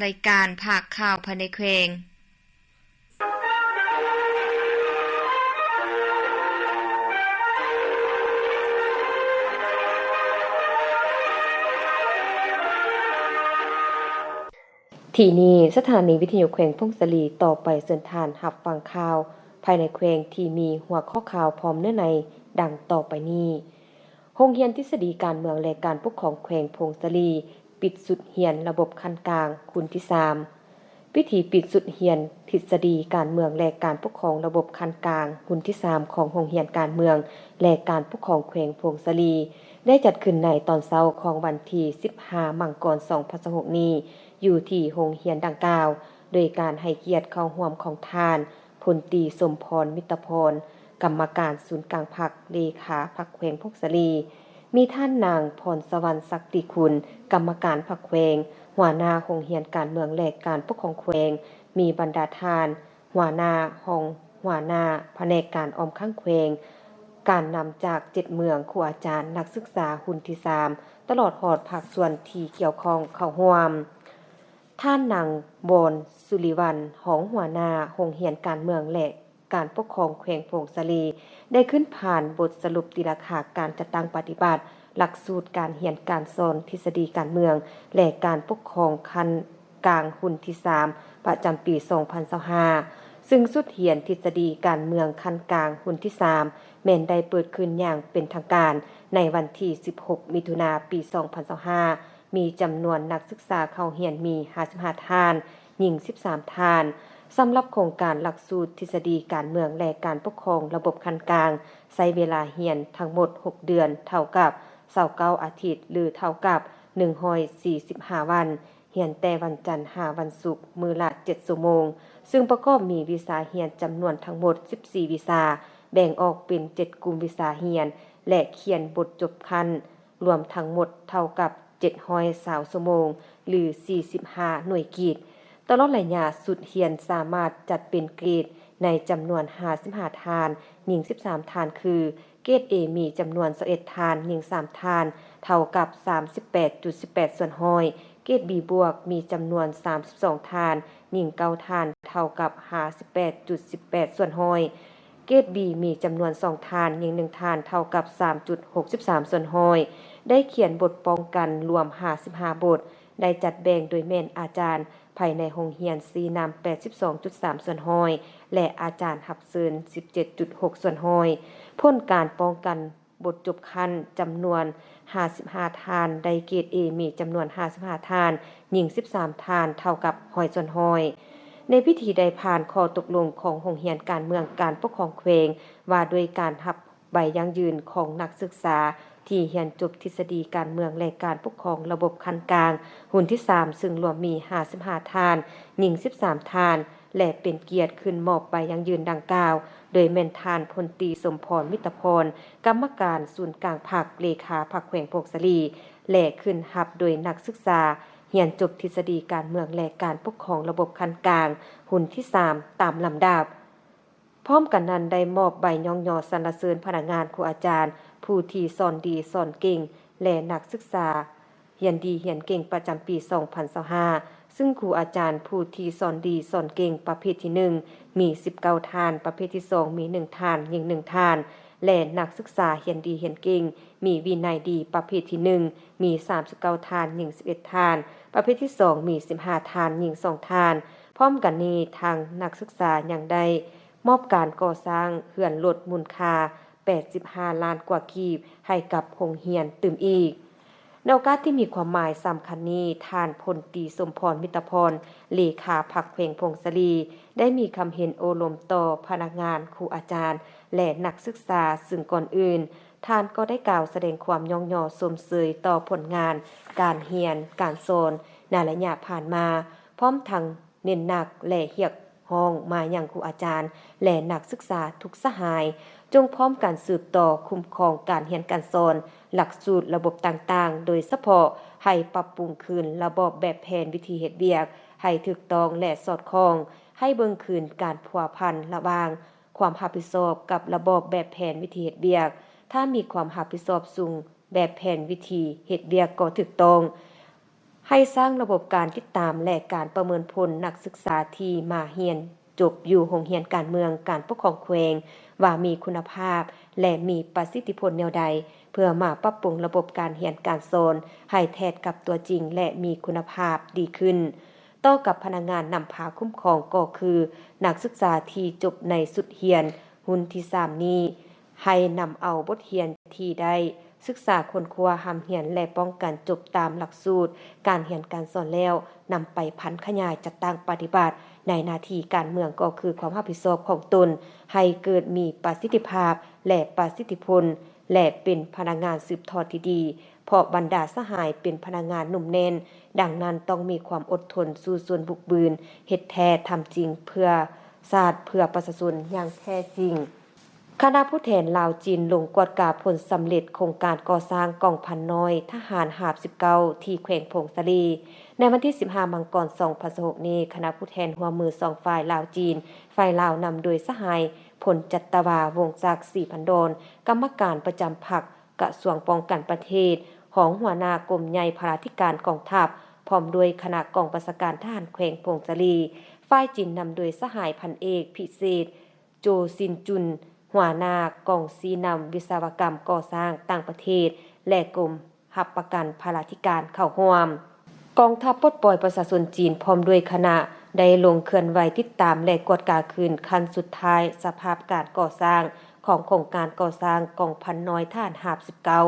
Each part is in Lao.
ລາຍການພາກຂ່າວພາຍໃນແຂວງ. ທີ່ນີ້ ສະຖານີວິທະຍຸແຂວງຜົ້ງສາລີ ຕໍ່ໄປເຊີນທ່ານຮັບຟັງຂ່າວພາຍໃນແຂວງທີ່ມີຫົວຂໍ້ຂ່າວພ້ອມເນື້ອໃນດັ່ງຕໍ່ໄປນີ້. ໂຮງຮຽນທິດສະດີການເມືອງ ແລະ ການປົກຄອງແຂວງຜົ້ງສາລີ ປິດຊຸດຮຽນລະບົບຂັ້ນກາງຮຸ່ນທີສາມ. ພິທີປິດຊຸດຮຽນທິດສະດີການເມືອງ ແລະ ການປົກຄອງລະບົບຂັ້ນກາງຮຸ່ນທີສາມ ຂອງໂຮງຮຽນການເມືອງ ແລະ ການປົກຄອງແຂວງຜົ້ງສາລີ ໄດ້ຈັດຂຶ້ນໃນຕອນເຊົ້າຂອງວັນທີສິບຫ້າ ມັງກອນ ສອງພັນຊາວຫົກນີ້ ຢູ່ທີ່ໂຮງຮຽນດັ່ງກ່າວ ໂດຍການໃຫ້ກຽດເຂົ້າຮ່ວມຂອງທ່ານ ພົນຕີ ສົມພອນ ມິດຕະພອນ ກຳມະການສູນກາງພັກ ເລຂາພັກແຂວງຜົ້ງສາລີ, ມີທ່ານນາງ ພອນສະຫວັນ ສັກຕິຄຸນ ກຳມະການພັກແຂວງ, ຫົວໜ້າໂຮງຮຽນການເມືອງ ແລະ ການປົກຄອງແຂວງ, ມີບັນດາທ່ານ ຫົວໜ້າ, ຮອງຫົວໜ້າພະແນກການອ້ອມຂ້າງແຂວງ, ການນຳຈາກເຈັດເມືອງ, ຄູອາຈານ, ນັກສຶກສາຮຸ່ນທີສາມ ຕະຫຼອດຮອດພາກສ່ວນທີ່ກ່ຽວຂ້ອງເຂົ້າຮ່ວມ. ທ່ານນາງ ວອນ ສຸລິວັນ ຮອງຫົວໜ້າໂຮງຮຽນການເມືອງ ແລະ ການປົກຄອງແຂວງຜົ້ງສາລີ ໄດ້ຂຶ້ນຜ່ານບົດສະຫຼຸບຕີລາຄາການຈັດຕັ້ງປະຕິບັດຫຼັກສູດການຮຽນການສອນທິດສະດີການເມືອງ ແລະ ການປົກຄອງຂັ້ນກາງຮຸ່ນທີສາມ ປະຈຳປີສອງພັນຊາວຫ້າ ຊຶ່ງຊຸດຮຽນທິດສະດີການເມືອງຂັ້ນກາງຮຸ່ນທີສາມ ແມ່ນໄດ້ເປີດຂຶ້ນຢ່າງເປັນທາງການໃນວັນທີສິບຫົກ ມິຖຸນາ ປີສອງພັນຊາວຫ້າ ມີຈຳນວນນັກສຶກສາເຂົ້າຮຽນມີຫ້າສິບຫ້າທ່ານ, ຍິງສິບສາມທ່ານ. ສຳລັບໂຄງການຫຼັກສູດທິດສະດີການເມືອງ ແລະ ການປົກຄອງລະບົບຂັ້ນກາງ ໃຊ້ເວລາຮຽນທັງໝົດຫົກເດືອນ ເທົ່າກັບຊາວເກົ້າອາທິດ ຫຼື ເທົ່າກັບໜຶ່ງຮ້ອຍສີ່ສິບຫ້າວັນ, ຮຽນແຕ່ວັນຈັນຫາວັນສຸກ ມື້ລະເຈັດຊົ່ວໂມງ, ຊຶ່ງປະກອບມີວິຊາຮຽນຈຳນວນທັງໝົດສິບສີ່ວິຊາ, ແບ່ງອອກເປັນເຈັດກຸ່ມວິຊາຮຽນ ແລະ ຂຽນບົດຈົບຂັ້ນ ລວມທັງໝົດເທົ່າກັບເຈັດຮ້ອຍຊາວຊົ່ວໂມງ ຫຼື ສີ່ສິບຫ້າໜ່ວຍກີບ. ຕະຫຼອດໄລຍະຊຸດຮຽນສາມາດຈັດເປັນເກຣດໃນຈຳນວນຫ້າສິບຫ້າທ່ານ, ຍິງສິບສາມທ່ານ ຄື ເກຣດ A ມີຈຳນວນຊາວເອັດທ່ານ, ຍິງສາມທ່ານ, ເທົ່າກັບສາມສິບແປດຈຸດສິບແປດສ່ວນຮ້ອຍ, ເກຣດ B ບວກ ມີຈຳນວນສາມສິບສອງທ່ານ, ຍິງເກົ້າທ່ານ, ເທົ່າກັບຫ້າສິບແປດຈຸດສິບແປດສ່ວນຮ້ອຍ. ເກຣດ B ມີຈຳນວນສອງທ່ານ, ຍິງໜຶ່ງທ່ານ, ເທົ່າກັບສາມຈຸດຫົກສິບສາມສ່ວນຮ້ອຍ, ໄດ້ຂຽນບົດປ້ອງກັນລວມຫ້າສິບຫ້າບົດ, ໄດ້ຈັດແບ່ງໂດຍແມ່ນອາຈານພາຍໃນໂຮງຮຽນຊີ້ນຳແປດສິບສອງຈຸດສາມສ່ວນຮ້ອຍ ແລະ ອາຈານຮັບເຊີນສິບເຈັດຈຸດຫົກສ່ວນຮ້ອຍ. ຜົນການປ້ອງກັນ ບົດຈົບຂັ້ນຈຳນວນຫ້າສິບຫ້າທ່ານ, ໄດ້ເກຣດ A ມີຈຳນວນຫ້າສິບຫ້າທ່ານ, ຍິງສິບສາມທ່ານ, ເທົ່າກັບຮ້ອຍສ່ວນຮ້ອຍ. ໃນພິທີໄດ້ຜ່ານຂໍ້ຕົກລົງຂອງໂຮງຮຽນການເມືອງການປົກຄອງແຂວງ ວ່າດ້ວຍການຮັບໃບຢັ້ງຢືນຂອງນັກສຶກສາທີ່ຮຽນຈົບທິດສະດີການເມືອງ ແລະ ການປົກຄອງລະບົບຂັ້ນກາງ ຮຸ່ນທີສາມ ຊຶ່ງລວມມີຫ້າສິບຫ້າທ່ານ, ຍິງສິບສາມທ່ານ ແລະ ເປັນກຽດຂຶ້ນມອບໃບຢັ້ງຢືນດັ່ງກ່າວ ໂດຍແມ່ນທ່ານ ພົນຕີ ສົມພອນ ມິດຕະພອນ ກຳມະການສູນກາງພັກ, ເລຂາພັກແຂວງຜົ້ງສາລີ ແລະ ຂຶ້ນຮັບໂດຍນັກສຶກສາຮຽນຈົບທິດສະດີການເມືອງ ແລະ ການປົກຄອງລະບົບຂັ້ນກາງ ຮຸ່ນທີສາມ ຕາມລຳດັບ. ພ້ອມກັນນັ້ນ ໄດ້ມອບໃບຍ້ອງຍໍສັນລະເສີນພະນັກງານ, ຄູອາຈານ ຜູ້ທີ່ສອນດີສອນເກັ່ງ ແລະ ນັກສຶກສາ ຮຽນດີຮຽນເກັ່ງປະຈຳປີສອງພັນຊາວຫ້າ ຊຶ່ງຄູອາຈານຜູ້ທີ່ສອນດີສອນເກັ່ງປະເພດທີໜຶ່ງ ມີສິບເກົ້າທ່ານ, ປະເພດທີສອງມີໜຶ່ງທ່ານ, ຍິງໜຶ່ງທ່ານ ແລະ ນັກສຶກສາຮຽນດີຮຽນເກັ່ງ ມີວິໄນດີປະເພດທີໜຶ່ງ ມີສາມສິບເກົ້າທ່ານ, ຍິງສິບເອັດທ່ານ, ປະເພດທີສອງມີສິບຫ້າທ່ານ, ຍິງສອງທ່ານ. ພ້ອມກັນນີ້ ທາງນັກສຶກສາຍັງໄດ້ມອບການກໍ່ສ້າງເຮືອນລົດມູນຄ່າ ແປດສິບຫ້າລ້ານກວ່າກີບໃຫ້ກັບໂຮງຮຽນຕື່ມອີກ. ໃນໂອກາດທີ່ມີຄວາມໝາຍສຳຄັນນີ້, ທ່ານ ພົນຕີ ສົມພອນ ມິດຕະພອນ ເລຂາພັກແຂວງຜົ້ງສາລີ ໄດ້ມີຄຳເຫັນໂອ້ລົມຕໍ່ພະນັກງານ, ຄູອາຈານ ແລະ ນັກສຶກສາ, ຊຶ່ງກ່ອນອື່ນ ທ່ານກໍໄດ້ກ່າວສະແດງຄວາມຍ້ອງຍໍຊົມເຊີຍຕໍ່ຜົນງານການຮຽນການສອນໃນໄລຍະຜ່ານມາ, ພ້ອມທັງ ເນັ້ນໜັກ ແລະ ຮຽກຮ້ອງມາຍັງຄູອາຈານ ແລະ ນັກສຶກສາທຸກສະຫາຍ ຈົ່ງພ້ອມກັນສືບຕໍ່ຄຸ້ມຄອງການຮຽນການສອນ ຫຼັກສູດລະບົບຕ່າງໆ, ໂດຍສະເພາະໃຫ້ປັບປຸງຄືນລະບອບແບບແຜນວິທີເຮັດວຽກໃຫ້ຖືກຕ້ອງ ແລະ ສອດຄ່ອງ, ໃຫ້ເບິ່ງຄືນການພົວພັນລະຫວ່າງຄວາມຮັບຜິດຊອບກັບລະບອບແບບແຜນວິທີເຮັດວຽກ, ຖ້າມີຄວາມຮັບຜິດຊອບສູງ, ແບບແຜນວິທີເຮັດວຽກກໍຖືກຕ້ອງ. ໃຫ້ສ້າງລະບົບການຕິດຕາມ ແລະ ການປະເມີນຜົນນັກສຶກສາທີ່ມາຮຽນຈົບຢູ່ໂຮງຮຽນການເມືອງການປົກຄອງແຂວງ ວ່າມີຄຸນນະພາບ ແລະ ມີປະສິດທິຜົນແນວໃດ ເພື່ອມາປັບປຸງລະບົບການຮຽນການສອນໃຫ້ແທດກັບຕົວຈິງ ແລະ ມີຄຸນນະພາບດີຂຶ້ນ. ຕໍ່ກັບພະນັກງານນຳພາຄຸ້ມຄອງ ກໍຄືນັກສຶກສາທີ່ຈົບໃນຊຸດຮຽນຮຸ່ນທີສາມນີ້ ໃຫ້ນຳເອົາບົດຮຽນທີ່ໄດ້ສຶກສາຄົ້ນຄວ້າຮ່ຳຮຽນ ແລະ ປ້ອງກັນຈົບຕາມຫຼັກສູດການຮຽນການສອນແລ້ວ ນຳໄປຜັນຂະຫຍາຍຈັດຕັ້ງປະຕິບັດໃນໜ້າທີ່ການເມືອງ ກໍຄືຄວາມຮັບຜິດຊອບຂອງຕົນ ໃຫ້ເກີດມີປະສິດທິພາບ ແລະ ປະສິດທິຜົນ ແລະ ເປັນພະນັກງານສືບທອດທີ່ດີ ເພາະບັນດາສະຫາຍເປັນພະນັກງານໜຸ່ມແໜ້ນ, ດັ່ງນັ້ນຕ້ອງມີຄວາມອົດທົນ, ສູ້ຊົນ, ບຸກບືນ, ເຮັດແທ້, ທຳຈິງເພື່ອຊາດ, ເພື່ອປະຊາຊົນຢ່າງແທ້ຈິງ. ຄະນະຜູ້ແທນລາວ-ຈີນລົງກວດກາຜົນສຳເລັດໂຄງການກໍ່ສ້າງກອງພັນນ້ອຍທະຫານຮາບສິບເກົ້າ ທີ່ແຂວງຜົ້ງສາລີ. ໃນວັນທີສິບຫ້າ ມັງກອນ ສອງພັນຊາວຫົກນີ້, ຄະນະຜູ້ແທນຮ່ວມມືສອງຝ່າຍລາວ-ຈີນ, ຝ່າຍລາວນຳໂດຍສະຫາຍ ພົນຈັດຕະວາ ວົງຈັກ ສີພັນດອນ, ກຳມະການປະຈຳພັກກະຊວງປ້ອງກັນປະເທດ, ຮອງຫົວໜ້າກົມໃຫຍ່ພະລາທິການກອງທັບ, ພ້ອມດ້ວຍຄະນະກອງບັນຊາການທະຫານແຂວງຜົ້ງສາລີ. ຝ່າຍຈີນນຳໂດຍສະຫາຍພັນເອກພິເສດ ໂຈຊິນຈຸນ, ຫົວໜ້າກອງຊີ້ນຳວິສະວະກຳກໍ່ສ້າງຕ່າງປະເທດ ແລະ ກົມ ຮັບປະກັນພະລາທິການເຂົ້າຮ່ວມ. ກອງທັບປົດປ່ອຍປະຊາຊົນຈີນ ພ້ອມດ້ວຍຄະນະ ໄດ້ລົງເຄື່ອນໄຫວຕິດຕາມ ແລະ ກວດກາຄືນຂັ້ນສຸດທ້າຍສະພາບການກໍ່ສ້າງຂອງໂຄງການກໍ່ສ້າງກອງພັນນ້ອຍທະຫານຮາບສິບເກົ້າ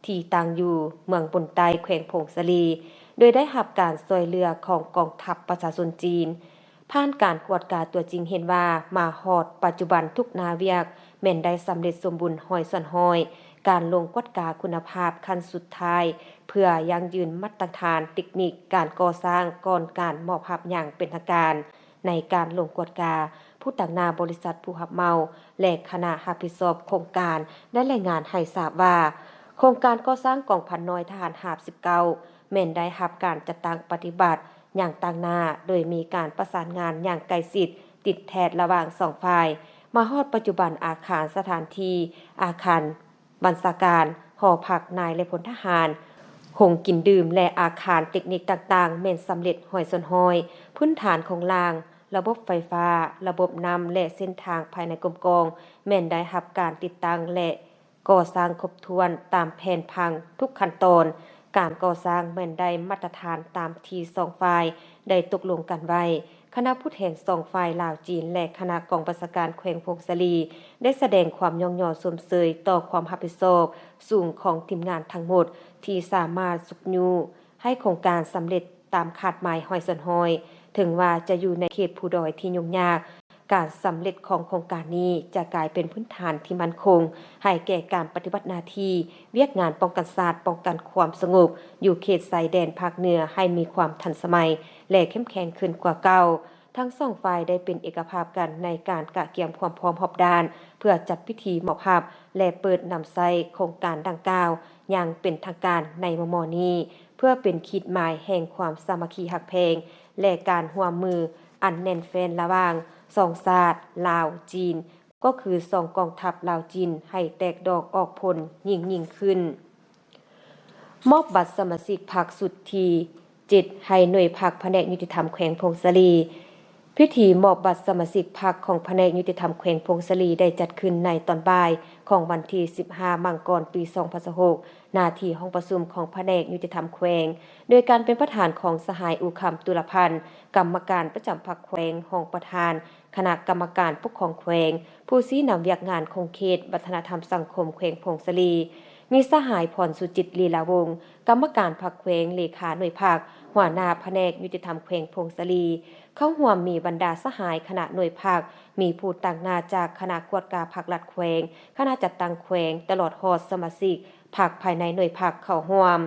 ທີ່ຕັ້ງຢູ່ເມືອງບົນໃຕ້ ແຂວງຜົ້ງສາລີ, ໂດຍໄດ້ຮັບການຊ່ວຍເຫຼືອຂອງກອງທັບປະຊາຊົນຈີນ. ຜ່ານການກວດກາຕົວຈິງເຫັນວ່າ ມາຮອດປັດຈຸບັນທຸກໜ້າວຽກແມ່ນໄດ້ສຳເລັດສົມບູນຮ້ອຍສ່ວນຮ້ອຍ. ການລົງກວດກາຄຸນນະພາບຂັ້ນສຸດທ້າຍ ເພື່ອຢັ້ງຢືນມາດຕະຖານເຕັກນິກການກໍ່ສ້າງກ່ອນການມອບຮັບຢ່າງເປັນທາງການ. ໃນການລົງກວດກາ, ຜູ້ຕາງໜ້າບໍລິສັດຜູ້ຮັບເໝົາ ແລະ ຄະນະຮັບຜິດຊອບໂຄງການ ໄດ້ລາຍງານໃຫ້ຊາບວ່າ ໂຄງການກໍ່ສ້າງກອງພັນນ້ອຍທະຫານຮາບສິບເກົ້າ ແມ່ນໄດ້ຮັບການຈັດຕັ້ງປະຕິບັດ ຢ່າງຕາງໜ້າ ໂດຍມີການປະສານງານຢ່າງໃກ້ຊິດ ຕິດແທດລະຫວ່າງສອງຝ່າຍ. ມາຮອດປັດຈຸບັນ, ອາຄານສະຖານທີ່, ອາຄານບັນຊາການ, ຫໍພັກນາຍ ແລະ ພົນທະຫານ, ໂຮງກິນດື່ມ ແລະ ອາຄານເຕັກນິກຕ່າງໆ ແມ່ນສຳເລັດຮ້ອຍສ່ວນຮ້ອຍ. ພື້ນຖານໂຄງລ່າງ, ລະບົບໄຟຟ້າ, ລະບົບນ້ຳ ແລະ ເສັ້ນທາງພາຍໃນກົມກອງ ແມ່ນໄດ້ຮັບການຕິດຕັ້ງ ແລະ ກໍ່ສ້າງຄົບຖ້ວນຕາມແຜນຜັງທຸກຂັ້ນຕອນ. ການກໍ່ສ້າງແມ່ນໄດ້ມາດຕະຖານຕາມທີ່ສອງຝ່າຍໄດ້ຕົກລົງກັນໄວ້. ຄະນະຜູ້ແທນສອງຝ່າຍລາວ-ຈີນ ແລະ ຄະນະກອງບັນຊາການແຂວງຜົ້ງສາລີ ໄດ້ສະແດງຄວາມຍ້ອງຍໍຊົມເຊີຍຕໍ່ຄວາມຮັບຜິດຊອບສູງຂອງທີມງານທັງໝົດ ທີ່ສາມາດຊຸກຍູ້ໃຫ້ໂຄງການສຳເລັດ ຕາມຄາດໝາຍຮ້ອຍສ່ວນຮ້ອຍ. ເຖິງວ່າຈະຢູ່ໃນເຂດພູດອຍທີ່ຫຍຸ້ງຍາກ, ການສຳເລັດຂອງໂຄງການນີ້ຈະກາຍເປັນພື້ນຖານທີ່ໝັ້ນຄົງໃຫ້ແກ່ການປະຕິບັດໜ້າທີ່ວຽກງານປ້ອງກັນຊາດ, ປ້ອງກັນຄວາມສະຫງົບຢູ່ເຂດຊາຍແດນພາກເໜືອໃຫ້ມີຄວາມທັນສະໄໝ ແລະ ເຂັ້ມແຂງຂຶ້ນກວ່າເກົ່າ. ທັງສອງຝ່າຍໄດ້ເປັນເອກະພາບກັນໃນການກະກຽມຄວາມພ້ອມຮອບດ້ານ ເພື່ອຈັດພິທີມອບຮັບ ແລະ ເປີດນຳໃຊ້ໂຄງການດັ່ງກ່າວຢ່າງເປັນທາງການໃນມໍ່ໆນີ້. ເພື່ອເປັນຂີດໝາຍແຫ່ງຄວາມສາມັກຄີຮັກແພງ ແລະ ການຮ່ວມມືອັນແໜ້ນແຟ້ນລະຫວ່າງສອງຊາດລາວ-ຈີນ, ກໍຄືສອງກອງທັບລາວ-ຈີນ ໃຫ້ແຕກດອກອອກຜົນຍິ່ງໆຂຶ້ນ. ມອບບັດສະມາຊິກພັກຊຸດທີເຈັດ ໃຫ້ໜ່ວຍພັກພະແນກຍຸຕິທຳແຂວງຜົ້ງສາລີ. ພິທີມອບບັດສະມາຊິກພັກຂອງພະແນກຍຸຕິທຳແຂວງຜົ້ງສາລີ ໄດ້ຈັດຂຶ້ນໃນຕອນບ່າຍຂອງວັນທີສິບຫ້າ ມັງກອນ ປີສອງພັນຊາວຫົກ ໜ້າທີ່ຫ້ອງປະຊຸມຂອງພະແນກຍຸຕິທຳແຂວງ ໂດຍການເປັນປະທານຂອງສະຫາຍ ອູຄຳ ຕຸລະພັນ ກຳມະການປະຈຳພັກແຂວງ, ຮອງປະທານຄະນະກຳມະການປົກຄອງແຂວງ, ຜູ້ຊີ້ນຳວຽກງານຂົງເຂດວັດທະນະທຳສັງຄົມແຂວງຜົ້ງສາລີ, ມີສະຫາຍ ພອນສຸຈິດ ລີລາວົງ ກຳມະການພັກແຂວງ, ເລຂາໜ່ວຍພັກ, ຫົວໜ້າພະແນກຍຸຕິທຳແຂວງຜົ້ງສາລີ. ເຂົ້າຮ່ວມມີບັນດາສະຫາຍຄະນະໜ່ວຍພັກ, ມີຜູ້ຕາງໜ້າຈາກຄະນະກວດກາພັກລັດແຂວງ, ຄະນະຈັດຕັ້ງແຂວງ, ຕະຫຼອດຮອດສະມາຊິກພັກພາຍໃນໜ່ວຍພັກເຂົ້າຮ່ວມ.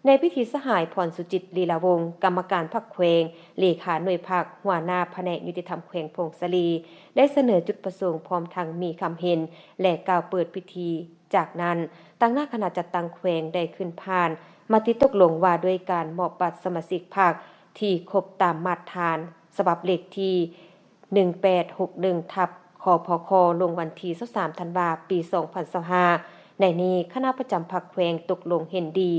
ໃນພິທີ, ສະຫາຍ ພອນສຸຈິດ ລີລາວົງ ກຳມະການພັກແຂວງ, ເລຂາໜ່ວຍພັກ, ຫົວໜ້າພະແນກຍຸຕິທຳແຂວງຜົ້ງສາລີ ໄດ້ສະເໜີຈຸດປະສົງ ພ້ອມທັງມີຄຳເຫັນ ແລະ ກ່າວເປີດພິທີ. ຈາກນັ້ນ, ຕາງໜ້າຄະນະຈັດຕັ້ງແຂວງໄດ້ຂຶ້ນຜ່ານມະຕິຕົກລົງວ່າດ້ວຍການມອບບັດສະມາຊິກພັກທີ່ຄົບຕາມມາດຖານ ສະບັບເລກທີ ໜຶ່ງແປດຫົກໜຶ່ງ ທັບ ຄພຄ ລົງວັນທີຊາວສາມ ທັນວາ ປີສອງພັນຊາວຫ້າ ໃນ ແຕ່ນີ້ຄະນະປະຈຳພັກແຂວງຕົກລົງເຫັນດີ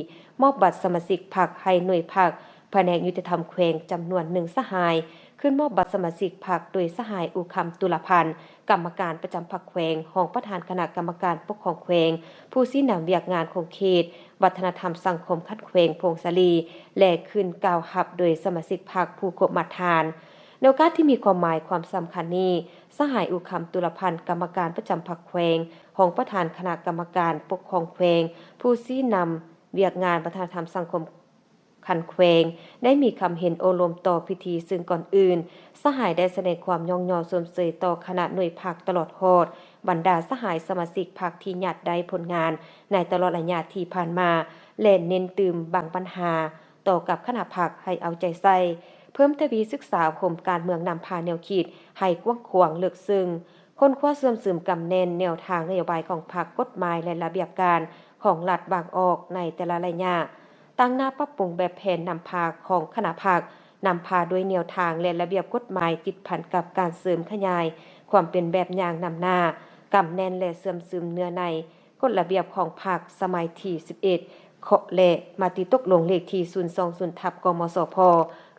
ມອບບັດສະມາຊິກພັກໃຫ້ໜ່ວຍພັກພະແນກຍຸຕິທຳແຂວງຈຳນວນໜຶ່ງສະຫາຍ, ຂຶ້ນມອບບັດສະມາຊິກພັກໂດຍສະຫາຍ ອຸຄຳ ຕຸລະພັນ ກຳມະການປະຈຳພັກແຂວງ, ຮອງປະທານຄະນະກຳມະການປົກຄອງແຂວງ, ຜູ້ຊີ້ນຳວຽກງານຂົງເຂດ, ວັດທະນະທຳສັງຄົມຂັ້ນແຂວງຜົ້ງສາລີ ແລະ ຂຶ້ນກ່າວຮັບໂດຍສະມາຊິກພັກຜູ້ຄົບມາດຖານ. ໃນໂອກາດທີ່ມີຄວາມໝາຍຄວາມສຳຄັນນີ້, ສະຫາຍ ອຸຄຳ ຕຸລະພັນ ກຳມະການປະຈຳພັກແຂວງ, ຮອງປະທານຄະນະກຳມະການປົກຄອງແຂວງ, ຜູ້ຊີ້ນຳວຽກງານວັດທະນະທຳສັງຄົມຂັ້ນແຂວງ ໄດ້ມີຄຳເຫັນໂອ້ລົມຕໍ່ພິທີ, ຊຶ່ງກ່ອນອື່ນ ສະຫາຍໄດ້ສະແດງຄວາມຍ້ອງຍໍຊົມເຊີຍຕໍ່ຄະນະໜ່ວຍພັກ ຕະຫຼອດຮອດບັນດາສະຫາຍສະມາຊິກພັກທີ່ຍາດໄດ້ຜົນງານໃນຕະຫຼອດໄລຍະທີ່ຜ່ານມາ ແລະ ເນັ້ນຕື່ມບາງບັນຫາ ຕໍ່ກັບຄະນະພັກໃຫ້ເອົາໃຈໃສ່, ເພີ່ມທະວີສຶກສາອົບຮົມການເມືອງນຳພາແນວຄິດໃຫ້ກວ້າງຂວາງເລິກເຊິ່ງ, ຄົ້ນຄວ້າເຊື່ອມຊຶມກຳແໜ້ນແນວທາງນະໂຍບາຍຂອງພັກ, ກົດໝາຍ ແລະ ລະບຽບການຂອງລັດວາງອອກໃນແຕ່ລະໄລຍະ, ຕັ້ງໜ້າປັບປຸງແບບແຜນນຳພາຂອງຄະນະພັກ, ນຳພາດ້ວຍແນວທາງ ແລະ ລະບຽບກົດໝາຍຕິດພັນກັບການເສີມຂະຫຍາຍຄວາມເປັນແບບຢ່າງນຳໜ້າ, ກຳແໜ້ນ ແລະ ເຊື່ອມຊຶມເນື້ອໃນ ກົດລະບຽບຂອງພັກສະໄໝທີສິບເອັດ ເຄາະ ແລະ ມະຕິຕົກລົງເລກທີສູນສອງສູນ ທັບ ກມສພ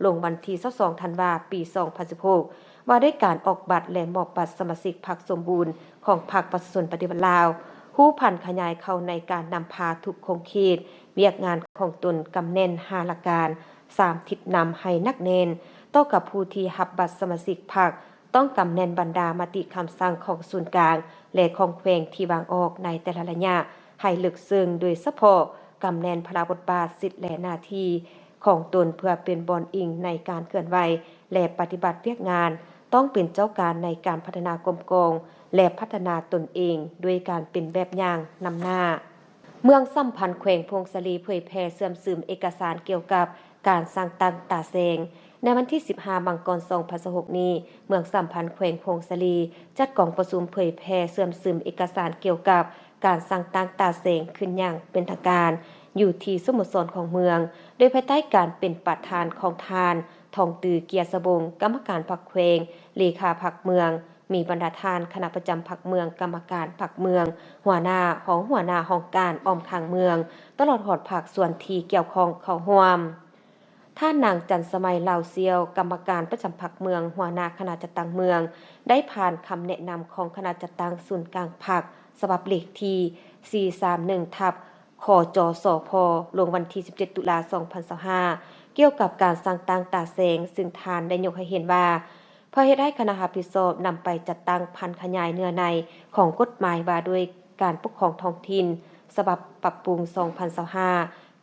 ລົງວັນທີຊາວສອງ ທັນວາ ປີສອງພັນສິບຫົກ ວ່າດ້ວຍການອອກບັດ ແລະ ມອບບັດສະມາຊິກພັກສົມບູນຂອງພັກປະຊາຊົນປະຕິວັດລາວ, ຮູ້ຜັນຂະຫຍາຍເຂົ້າໃນການນຳພາທຸກຂົງເຂດວຽກງານຂອງຕົນ, ກຳແໜ້ນຫ້າຫຼັກການ, ສາມທິດນຳໃຫ້ໜັກແໜ້ນ, ຕໍ່ກັບຜູ້ທີ່ຮັບບັດສະມາຊິກພັກ, ຕ້ອງກຳແໜ້ນບັນດາມະຕິຄຳສັ່ງຂອງສູນກາງ ແລະ ຂອງແຂວງທີ່ວາງອອກໃນແຕ່ລະໄລຍະໃຫ້ເລິກເຊິ່ງ, ໂດຍສະເພາະກຳແໜ້ນພາລະບົດບາດ, ສິດ ແລະ ໜ້າທີ່ຂອງຕົນ ເພື່ອເປັນບ່ອນອີງໃນການເຄື່ອນໄຫວ ແລະ ປະຕິບັດວຽກງານ, ຕ້ອງເປັນເຈົ້າການໃນການພັດທະນາກົມກອງ ແລະ ພັດທະນາຕົນເອງດ້ວຍການເປັນແບບຢ່າງນຳໜ້າ. ເມືອງສຳພັນ ແຂວງຜົ້ງສາລີ ເຜີຍແຜ່ເຊື່ອມຊຶມເອກະສານກ່ຽວກັບການສ້າງຕັ້ງຕາແສງ. ໃນວັນທີສິບຫ້າ ມັງກອນ ສອງພັນຊາວຫົກນີ້, ເມືອງສຳພັນ ແຂວງຜົ້ງສາລີ ຈັດກອງປະຊຸມເຜີຍແຜ່ເຊື່ອມຊຶມເອກະສານກ່ຽວກັບການສ້າງຕັ້ງຕາແສງຂຶ້ນຢ່າງເປັນທາງການ ຢູ່ທີ່ສະໂມສອນຂອງເມືອງ, ໂດຍພາຍໃຕ້ການເປັນປະທານຂອງທ່ານ ທອງຕື້ ເກຍສະວົງ ກຳມະການພັກແຂວງ, ເລຂາພັກເມືອງ, ມີບັນດາທ່ານຄະນະປະຈຳພັກເມືອງ, ກຳມະການພັກເມືອງ, ຫົວໜ້າ, ຮອງຫົວໜ້າຫ້ອງການອ້ອມຂ້າງເມືອງ, ຕະຫຼອດຮອດພາກສ່ວນທີ່ກ່ຽວຂ້ອງເຂົ້າຮ່ວມ. ທ່ານນາງ ຈັນສະໄໝ ລາວສ່ຽວ ກຳມະການປະຈຳພັກເມືອງ, ຫົວໜ້າຄະນະຈັດຕັ້ງເມືອງ ໄດ້ຜ່ານຄຳແນະນຳຂອງຄະນະຈັດຕັ້ງສູນກາງພັກ ສະບັບເລກທີສີ່ສາມໜຶ່ງ ທັບ ຄຈສພ ລົງວັນທີສິບເຈັດ ຕຸລາ ສອງພັນຊາວຫ້າ ກ່ຽວກັບການສ້າງຕັ້ງຕາແສງ, ຊຶ່ງທ່ານໄດ້ຍົກໃຫ້ເຫັນວ່າ ເພື່ອເຮັດໃຫ້ຄະນະຮັບຜິດຊອບນຳໄປຈັດຕັ້ງຜັນຂະຫຍາຍເນື້ອໃນຂອງກົດໝາຍວ່າດ້ວຍການປົກຄອງທ້ອງຖິ່ນ ສະບັບປັບປຸງ ສອງພັນຊາວຫ້າ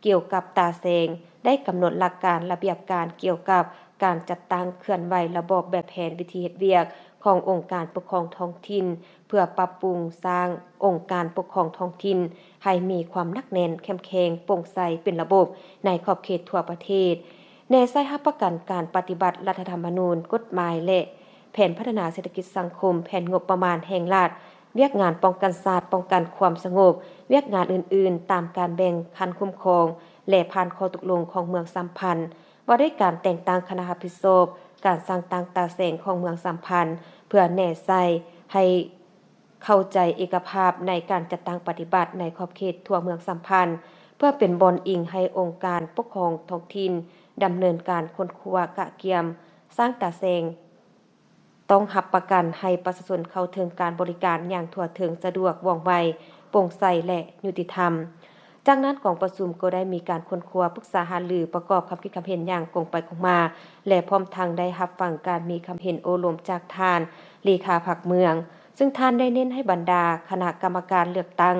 ກ່ຽວກັບຕາແສງ ໄດ້ກຳນົດຫຼັກການລະບຽບການກ່ຽວກັບການຈັດຕັ້ງເຄື່ອນໄຫວລະບອບແບບແຜນວິທີເຮັດວຽກຂອງອົງການປົກຄອງທ້ອງຖິ່ນ ເພື່ອປັບປຸງສ້າງອົງການປົກຄອງທ້ອງຖິ່ນໃຫ້ມີຄວາມໜັກແໜ້ນ, ເຂັ້ມແຂງ, ໂປ່ງໃສ, ເປັນລະບົບໃນຂອບເຂດທົ່ວປະເທດ, ແນໃສ່ຮັບປະກັນການປະຕິບັດລັດຖະທຳມະນູນ, ກົດໝາຍ ແລະ ແຜນພັດທະນາເສດຖະກິດສັງຄົມ, ແຜນງົບປະມານແຫ່ງລັດ, ວຽກງານປ້ອງກັນຊາດ, ປ້ອງກັນຄວາມສະຫງົບ, ວຽກງານອື່ນໆ ຕາມການແບ່ງຂັ້ນຄຸ້ມຄອງ ແລະ ຜ່ານຂໍ້ຕົກລົງຂອງເມືອງສຳພັນ ວ່າດ້ວຍການແຕ່ງຕັ້ງຄະນະຮັບຜິດຊອບການສ້າງຕັ້ງຕາແສງຂອງເມືອງສຳພັນ ເພື່ອແນໃສ່ໃຫ້ເຂົ້າໃຈເອກະພາບໃນການຈັດຕັ້ງປະຕິບັດໃນຂອບເຂດທົ່ວເມືອງສຳພັນ ເພື່ອເປັນບ່ອນອີງໃຫ້ອົງການປົກຄອງທ້ອງຖິ່ນດຳເນີນການຄົ້ນຄວ້າກະກຽມສ້າງຕາແສງ ຕ້ອງຮັບປະກັນໃຫ້ປະຊາຊົນເຂົ້າເຖິງການບໍລິການຢ່າງທົ່ວເຖິງ, ສະດວກ, ວ່ອງໄວ, ໂປ່ງໃສ ແລະ ຍຸຕິທຳ. ຈາກນັ້ນກອງປະຊຸມກໍໄດ້ມີການຄົ້ນຄວ້າ, ປຶກສາຫາລື, ປະກອບຄຳຄິດຄຳເຫັນຢ່າງກົງໄປກົງມາ ແລະ ພ້ອມທັງໄດ້ຮັບຟັງການມີຄຳເຫັນໂອ້ລົມຈາກທ່ານເລຂາພັກເມືອງ, ຊຶ່ງທ່ານໄດ້ເນັ້ນໃຫ້ບັນດາຄະນະກຳມະການເລືອກຕັ້ງ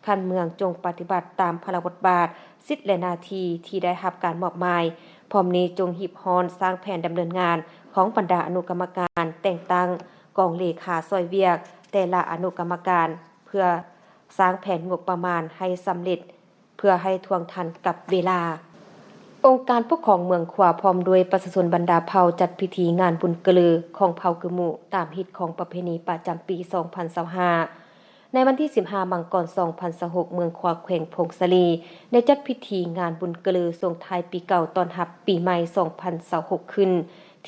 ຂັ້ນເມືອງຈົ່ງປະຕິບັດຕາມພາລະບົດບາດ, ສິດ ແລະ ໜ້າທີ່ທີ່ໄດ້ຮັບການມອບໝາຍ, ພ້ອມນີ້ຈົ່ງຮີບຮ້ອນສ້າງແຜນດຳເນີນງານຂອງບັນດາອະນຸກຳມະການ, ແຕ່ງຕັ້ງກອງເລຂາຊ່ອຍວຽກແຕ່ລະອະນຸກຳມະການ ເພື່ອສ້າງແຜນງົບປະມານໃຫ້ສຳເລັດ ເພື່ອໃຫ້ທ່ວງທັນກັບເວລາ. ອົງການປົກຄອງເມືອງຂວາ ພ້ອມດ້ວຍປະຊາຊົນບັນດາເຜົ່າ ຈັດພິທີງານບຸນກະເລີຂອງເຜົ່າກຶມມຸ ຕາມຮີດຄອງປະເພນີປະຈຳປີສອງພັນຊາວຫ້າ. ໃນວັນທີສິບຫ້າ ມັງກອນ ສອງພັນຊາວຫົກ ເມືອງຂວາ ແຂວງຜົ້ງສາລີ ໄດ້ຈັດພິທີງານບຸນກະເລີສົ່ງທ້າຍປີເກົ່າ ຕ້ອນຮັບປີໃໝ່ສອງພັນຊາວຫົກ ຂຶ້ນ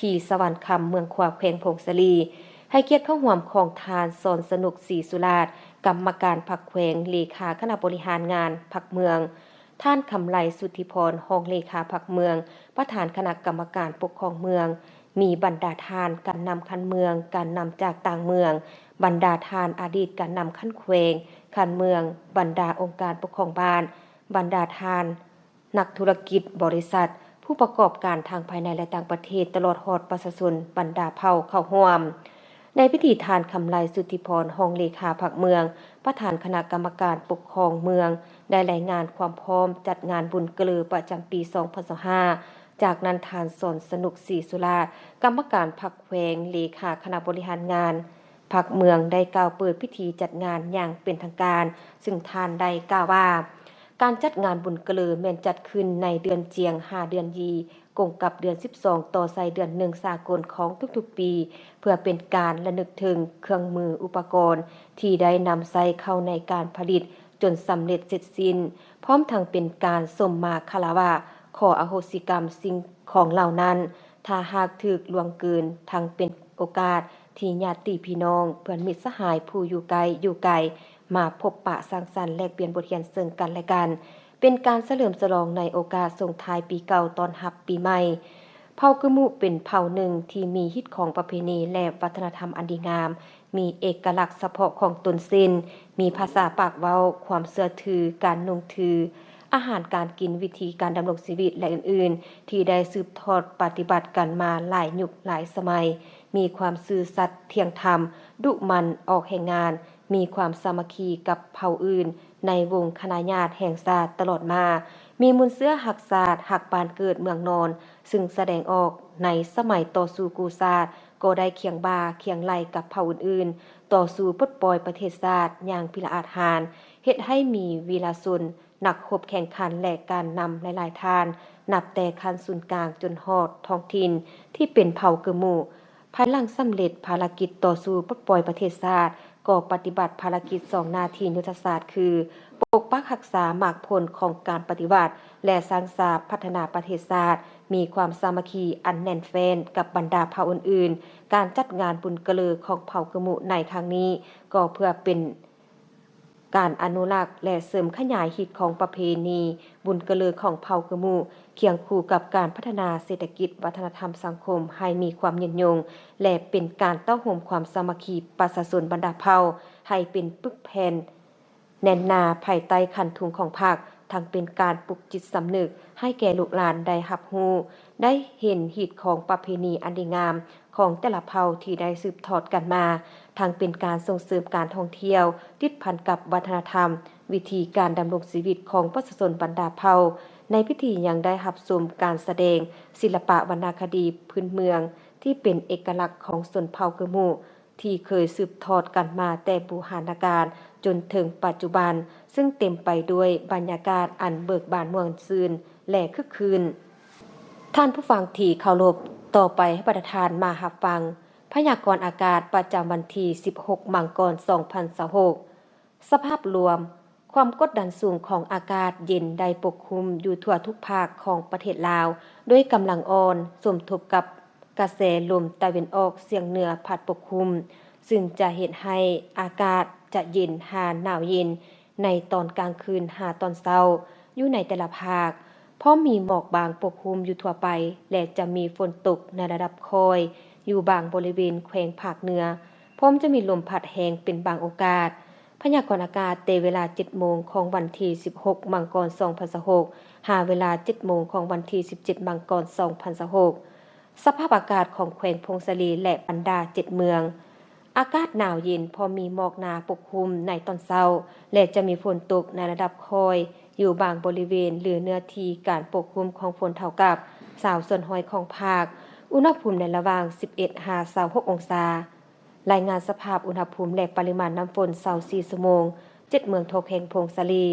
ທີ່ສະຫວັນຄຳ ເມືອງຂວາ ແຂວງຜົ້ງສາລີ ໃຫ້ກຽດເຂົ້າຮ່ວມຂອງທ່ານ ສອນສະໜຸກ ສີສຸລາດ ກຳມະການພັກແຂວງ, ເລຂາຄະນະບໍລິຫານງານພັກເມືອງ, ທ່ານ ຄຳໄລ ສຸດທິພອນ ຮອງເລຂາພັກເມືອງ, ປະທານຄະນະກຳມະການປົກຄອງເມືອງ, ມີບັນດາທ່ານການນຳຂັ້ນເມືອງ, ການນຳຈາກຕ່າງເມືອງ, ບັນດາທ່ານອະດີດການນຳຂັ້ນແຂວງ, ຂັ້ນເມືອງ, ບັນດາອົງການປົກຄອງບ້ານ, ບັນດາທ່ານ ນັກທຸລະກິດ, ບໍລິສັດ, ຜູ້ປະກອບການທັງພາຍໃນ ແລະ ຕ່າງປະເທດ, ຕະຫຼອດຮອດປະຊາຊົນບັນດາເຜົ່າເຂົ້າຮ່ວມ. ໃນພິທີ, ທ່ານ ຄຳໄລ ສຸດທິພອນ ຮອງເລຂາພັກເມືອງ, ປະທານຄະນະກຳມະການປົກຄອງເມືອງ ໄດ້ລາຍງານຄວາມພ້ອມຈັດງານບຸນກະເລີປະຈຳປີສອງພັນຊາວຫ້າ. ຈາກນັ້ນ, ທ່ານ ສອນສະໜຸກ ສີສຸລາດ ກຳມະການພັກແຂວງ, ເລຂາຄະນະບໍລິຫານງານ ພັກເມືອງ ໄດ້ກ່າວເປີດພິທີຈັດງານຢ່າງເປັນທາງການ, ຊຶ່ງທ່ານໄດ້ກ່າວວ່າ ການຈັດງານບຸນກະເລີແມ່ນຈັດຂຶ້ນໃນເດືອນຈຽງ ຫາເດືອນຢີ ກົງກັບເດືອນສິບສອງ ຕໍ່ໃສ່ເດືອນໜຶ່ງສາກົນຂອງທຸກໆປີ ເພື່ອເປັນການລະນຶກເຖິງເຄື່ອງມືອຸປະກອນທີ່ໄດ້ນຳໃຊ້ເຂົ້າໃນການຜະລິດຈົນສຳເລັດເສັດສິ້ນ, ພ້ອມທັງເປັນການຊົມມາຄາລະວະ, ຂໍອະໂຫສິກຳສິ່ງຂອງເຫຼົ່ານັ້ນ ຖ້າຫາກຖືກລ່ວງເກີນ, ທັງເປັນໂອກາດທີ່ຍາດຕິພີ່ນ້ອງ, ເພື່ອນມິດສະຫາຍຜູ້ຢູ່ໃກ້ຢູ່ໄກ ມາພົບປະສັງສັນແລກປ່ຽນບົດຮຽນເຊິ່ງກັນແລະກັນ, ເປັນການສະເຫຼີມສະຫຼອງໃນໂອກາດສົ່ງທ້າຍປີເກົ່າຕ້ອນຮັບປີໃໝ່. ເຜົ່າກຶມມຸເປັນເຜົ່າໜຶ່ງທີ່ມີຮີດຄອງປະເພນີ ແລະ ວັດທະນະທຳອັນດີງາມ, ມີເອກະລັກສະເພາະຂອງຕົນເຊັ່ນ ມີພາສາປາກເວົ້າ, ຄວາມເຊື່ອຖື, ການນຸ່ງຖື, ອາຫານການກິນ, ວິທີການດຳລົງຊີວິດ ແລະ ອື່ນໆ ທີ່ໄດ້ສືບທອດປະຕິບັດກັນມາຫຼາຍຍຸກຫຼາຍສະໄໝ, ມີຄວາມຊື່ສັດ, ທ່ຽງທຳ, ດຸໝັ່ນ, ອອກແຮງງານ, ມີຄວາມສາມັກຄີກັບເຜົ່າອື່ນໃນວົງຄະນະຍາດແຫ່ງຊາດຕະຫຼອດມາ, ມີມູນເຊື້ອຮັກຊາດ, ຮັກບ້ານເກີດເມືອງນອນ, ຊຶ່ງສະແດງອອກໃນສະໄໝຕໍ່ສູ້ກູ້ຊາດ ກໍໄດ້ຄຽງບ່າຄຽງໄຫຼ່ກັບເຜົ່າອື່ນໆ, ຕໍ່ສູ້ປົດປ່ອຍປະເທດຊາດຢ່າງພິລະອາດຫານ, ເຮັດໃຫ້ມີວີລະຊົນ ນັກຮົບແຂ່ງຂັນ ແລະ ການນຳຫຼາຍໆທ່ານ, ນັບແຕ່ຂັ້ນສູນກາງຈົນຮອດທ້ອງຖິ່ນທີ່ເປັນເຜົ່າກຶມມຸ. ພາຍຫຼັງສຳເລັດພາລະກິດຕໍ່ສູ້ປົດປ່ອຍປະເທດຊາດ, ກໍປະຕິບັດພາລະກິດສອງໜ້າທີ່ຍຸດທະສາດ ຄື ປົກປັກຮັກສາໝາກຜົນຂອງການປະຕິວັດ ແລະ ສ້າງສາພັດທະນາປະເທດຊາດ, ມີຄວາມສາມັກຄີອັນແໜ້ນແຟ້ນກັບບັນດາເຜົ່າອື່ນໆ. ການຈັດງານບຸນກະເລີຂອງເຜົ່າກຶມມຸໃນຄັ້ງນີ້ ກໍເພື່ອເປັນ ການອະນຸລັກ ແລະ ເສີມຂະຫຍາຍຮີດຄອງປະເພນີບຸນກະເລີຂອງເຜົ່າກຶມມຸ ຄຽງຄູ່ກັບການພັດທະນາເສດຖະກິດ, ວັດທະນະທຳ, ສັງຄົມ ໃຫ້ມີຄວາມຍືນຍົງ ແລະ ເປັນການເຕົ້າໂຮມຄວາມສາມັກຄີປະຊາຊົນບັນດາເຜົ່າ ໃຫ້ເປັນປຶກແຜ່ນແໜ້ນໜາພາຍໃຕ້ຄັນທຸງຂອງພັກ, ທັງເປັນການປຸກຈິດສຳນຶກໃຫ້ແກ່ລູກຫຼານໄດ້ຮັບຮູ້, ໄດ້ເຫັນຮີດຄອງປະເພນີອັນດີງາມ ຂອງແຕ່ລະເຜົ່າທີ່ໄດ້ສືບທອດກັນມາ, ທັງເປັນການສົ່ງເສີມການທ່ອງທ່ຽວ, ຕິດພັນກັບວັດທະນະທຳ, ວິທີການດຳລົງຊີວິດຂອງປະຊາຊົນບັນດາເຜົ່າ. ໃນພິທີຍັງໄດ້ຮັບຊົມການສະແດງສິລະປະວັນນະຄະດີພື້ນເມືອງທີ່ເປັນເອກະລັກຂອງຊົນເຜົ່າກຶມມຸ ທີ່ເຄີຍສືບທອດກັນມາແຕ່ບູຮານະການຈົນເຖິງປັດຈຸບັນ, ຊຶ່ງເຕັມໄປດ້ວຍບັນຍາກາດອັນເບີກບານມ່ວນຊື່ນ ແລະ ຄຶກຄື້ນ. ທ່ານຜູ້ຟັງທີ່ເຄົາລົບ, ຕໍ່ໄປໃຫ້ບັນດາທ່ານມາຮັບຟັງພະຍາກອນອາກາດປະຈຳວັນທີສິບຫົກ ມັງກອນ ສອງພັນຊາວຫົກ. ສະພາບລວມ, ຄວາມກົດດັນສູງຂອງອາກາດເຢັນໄດ້ປົກຄຸມຢູ່ທົ່ວທຸກພາກຂອງປະເທດລາວ ດ້ວຍກຳລັງອ່ອນ, ສົມທົບກັບກະແສລົມຕາເວັນອອກສຽງເໜືອພັດປົກຄຸມ, ຊຶ່ງຈະເຮັດໃຫ້ອາກາດຈະເຢັນຫາໜາວເຢັນ ໃນຕອນກາງຄືນຫາຕອນເຊົ້າຢູ່ໃນແຕ່ລະພາກ, ພ້ອມມີໝອກບາງປົກຄຸມຢູ່ທົ່ວໄປ ແລະ ຈະມີຝົນຕົກໃນລະດັບຄ່ອຍຢູ່ບາງບໍລິເວນແຂວງພາກເໜືອ, ພ້ອມຈະມີລົມພັດແຮງເປັນບາງໂອກາດ. ພະຍາກອນອາກາດແຕ່ເວລາເຈັດໂມງຂອງວັນທີສິບຫົກ ມັງກອນ ສອງພັນຊາວຫົກ ຫາເວລາເຈັດໂມງຂອງວັນທີສິບເຈັດ ມັງກອນ ສອງພັນຊາວຫົກ. ສະພາບອາກາດຂອງແຂວງຜົ້ງສາລີ ແລະ ບັນດາເຈັດເມືອງ. ອາກາດໜາວເຢັນ ເພາະມີໝອກໜາປົກຄຸມໃນຕອນເຊົ້າ ແລະ ຈະມີຝົນຕົກໃນລະດັບຄ່ອຍຢູ່ບາງບໍລິເວນ ຫຼື ເນື້ອທີ່ການປົກຄຸມຂອງຝົນເທົ່າກັບຊາວສ່ວນຮ້ອຍຂອງພາກ. ອຸນຫະພູມໃນລະຫວ່າງສິບເອັດຫາຊາວຫົກອົງສາ. ລາຍງານສະພາບອຸນຫະພູມ ແລະ ປະລິມານນ້ຳຝົນຊາວສີ່ຊົ່ວໂມງ, ເຈັດເມືອງທົ່ວແຂວງຜົ້ງສາລີ.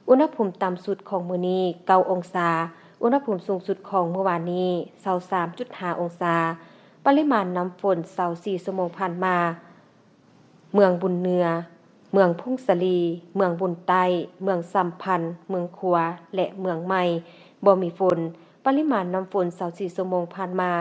ອຸນຫະພູມຕ່ຳສຸດຂອງມື້ນີ້ເກົ້າອົງສາ, ອຸນຫະພູມສູງສຸດຂອງມື້ວານນີ້ຊາວສາມຈຸດຫ້າອົງສາ. ປະລິມານນ້ຳຝົນຊາວສີ່ຊົ່ວໂມງຜ່ານມາ, ເມືອງບຸນເໜືອ, ເມືອງຜົ້ງສາລີ, ເມືອງບຸນໃຕ້, ເມືອງຊຳພັນ, ເມືອງຂວາ ແລະ ເມືອງໃໝ່ ບໍ່ມີຝົນ. ປະລິມານນ້ຳຝົນຊາວສີ່ຊົ່ວໂມງຜ່ານມາ,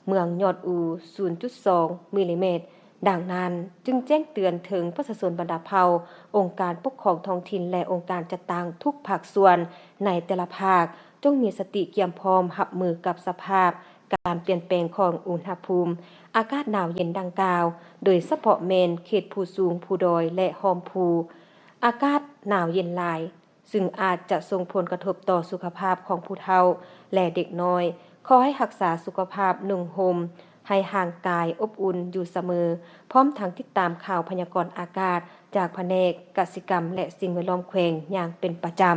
ເມືອງຍອດອູ ສູນຈຸດສອງມິລລີແມັດ, ດັ່ງນັ້ນ, ຈຶ່ງແຈ້ງເຕືອນເຖິງປະຊາຊົນບັນດາເຜົ່າ, ອົງການປົກຄອງທ້ອງຖິ່ນ ແລະ ອົງການຈັດຕັ້ງທຸກພາກສ່ວນໃນແຕ່ລະພາກ, ຈົ່ງມີສະຕິກຽມພ້ອມຮັບມືກັບສະພາບການປ່ຽນແປງຂອງອຸນຫະພູມອາກາດໜາວເຢັນດັ່ງກ່າວ, ໂດຍສະເພາະແມ່ນເຂດພູສູງ, ພູດອຍ ແລະ ຮ່ອມພູ. ອາກາດໜາວເຢັນຫຼາຍ ຊຶ່ງອາດຈະສົ່ງຜົນກະທົບຕໍ່ສຸຂະພາບຂອງຜູ້ເຖົ້າ ແລະ ເດັກນ້ອຍ. ຂໍໃຫ້ຮັກສາສຸຂະພາບ, ນຸ່ງຫົ່ມໃຫ້ຮ່າງກາຍອົບອຸ່ນຢູ່ສະເໝີ, ພ້ອມທັງຕິດຕາມຂ່າວພະຍາກອນອາກາດຈາກພະແນກກະສິກຳ ແລະ ສິ່ງແວດລ້ອມແຂວງຢ່າງເປັນປະຈຳ.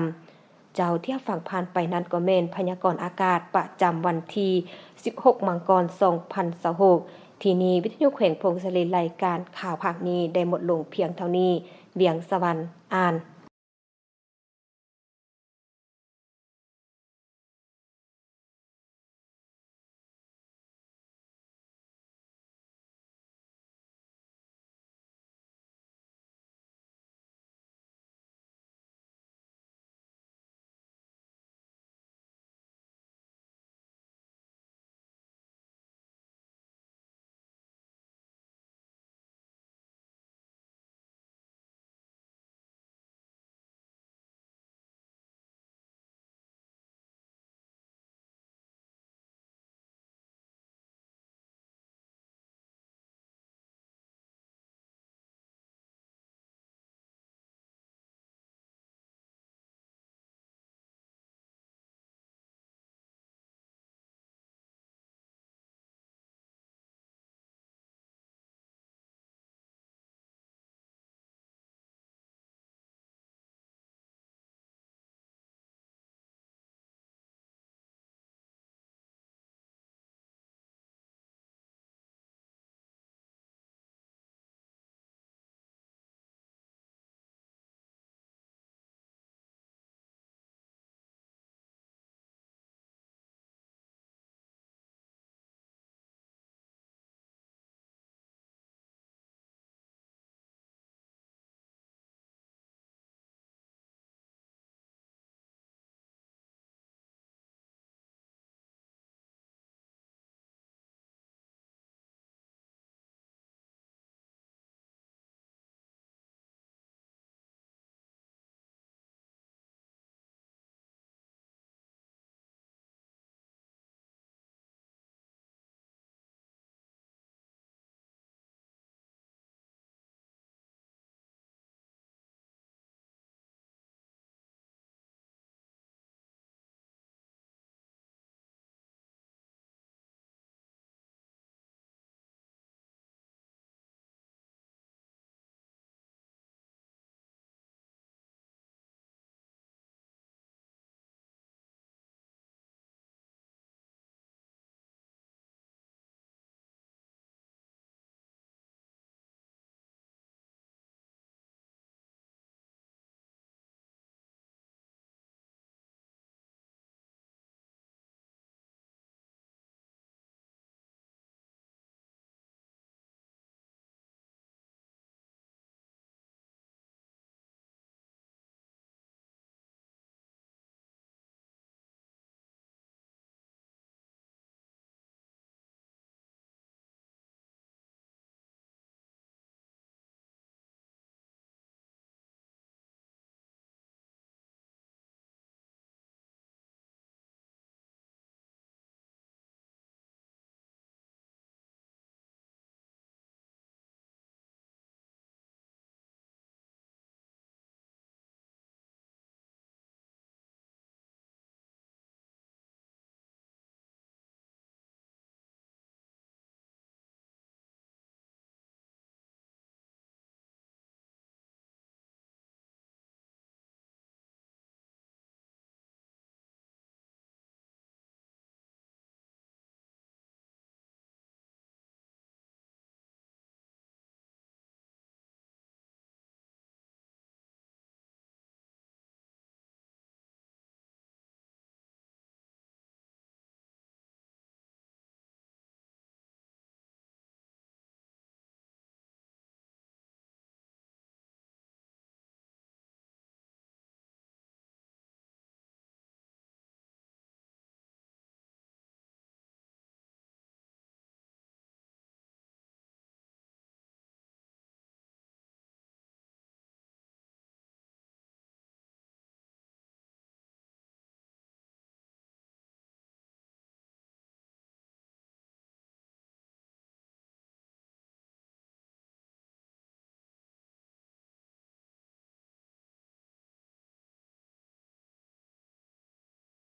ເຈົ້າ ທີ່ຮັບຟັງຜ່ານໄປນັ້ນກໍແມ່ນພະຍາກອນອາກາດປະຈຳວັນທີສິບຫົກ ມັງກອນ ສອງພັນຊາວຫົກ. ທີ່ນີ້ ວິທະຍຸແຂວງຜົ້ງສາລີ ລາຍການຂ່າວພາກນີ້ໄດ້ໝົດລົງພຽງເທົ່ານີ້. ວຽງສະຫວັນ ອ່ານ.